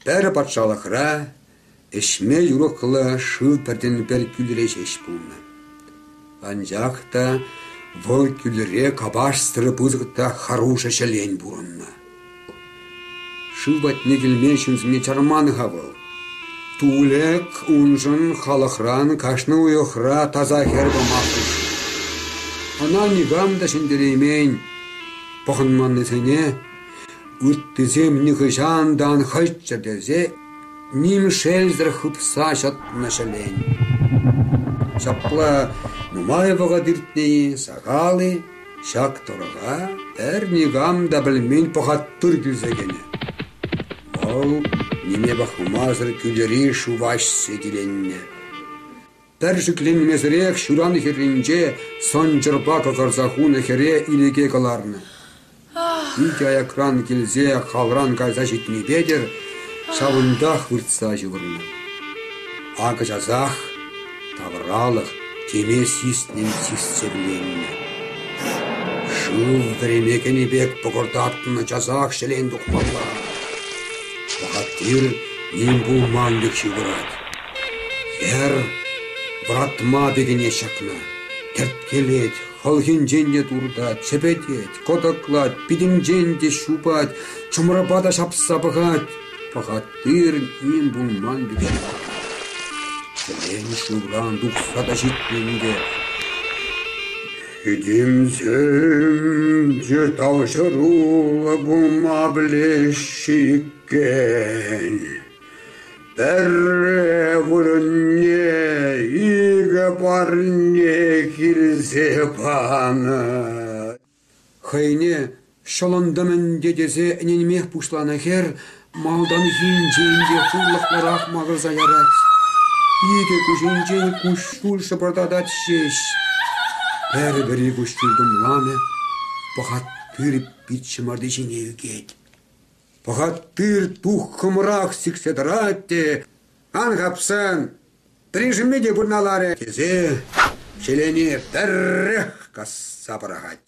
Пӗр патшалӑхра ӗҫме юрӑхлӑ шыв пӗртен-пӗр кӳлӗре ҫеҫ пулнӑ. Анчах та вӑл кӳлӗре капашсӑр пысӑк та хӑрушӑ ҫӗлен пурӑннӑ. Шыв патне килме ҫынсене чарман-ха вӑл. Тулӗк уншӑн халӑхран кашни уйӑхра таса хӗр пама хушнӑ. Ӑна никам та ҫӗнтереймен. Пӑхӑнманнисене ыттисем нихӑҫан та ан хӑйччӑр тесе ним шелсӗр хыпса ҫӑтнӑ ҫӗлен. Ҫапла нумай вӑхӑт иртни сахал-и, ҫак тӑрӑха пӗр никам та пӗлмен пӑхаттир килсе кӗнӗ. Вӑл ниме пӑхмасӑр кӳлӗри шыва ӗҫсе киленнӗ. Пӗр шикленмесӗрех ҫуран хӗрринче сӑнчӑрпа кӑкӑрса хунӑ хӗре ирӗке кӑларнӑ. Питӗ аякран килсе халран кайса ҫитнипе-тӗр ҫавӑнтах выртса ҫывӑрнӑ. Акӑ часах тавралӑх теме сиснӗн сисчӗвленнӗ. Шыв вӗреме кӗнӗ пек пӑкӑртатнӑ часах ҫӗлен тухмалла. Пӑхаттир ним пулман пек ҫывӑрать. Хӗр вӑратма пикене ҫакна, тӗрткелет, хӑлхинчен те туртать, чӗпӗтет, кӑтӑклать, питӗнчен те ҫупать, чӑмӑрпа та ҫапса пӑхать. Пӑхаттир ним пулман пек ҫывӑрать. Ҫӗлен шывран тухса та ҫитнӗ ӗнтӗ. Этемсем те тавҫӑруллӑ пулма пӗлеҫҫӗ иккен. Пӗрре вырӑнне икӗ парне килсе панӑ. Хӑйне ҫӑлӑнтӑм ӗнтӗ тесе ӗненмех пуҫланӑ хӗр малтанхинчен те хурлӑхлӑрах макӑрса ярать. Икӗ куҫӗнчен куҫҫуль шӑпӑртатать ҫеҫ. Пӗр-пӗри куҫҫуль тумламӗ пӑхаттир пит ҫӑмарти ҫине ӳкет. Пӑхаттир туххӑмрах сиксе тӑрать те «Ан хапсан, пӗрин те пырна ларӗ» тесе ҫӗлене пӗррех касса пӑрахать.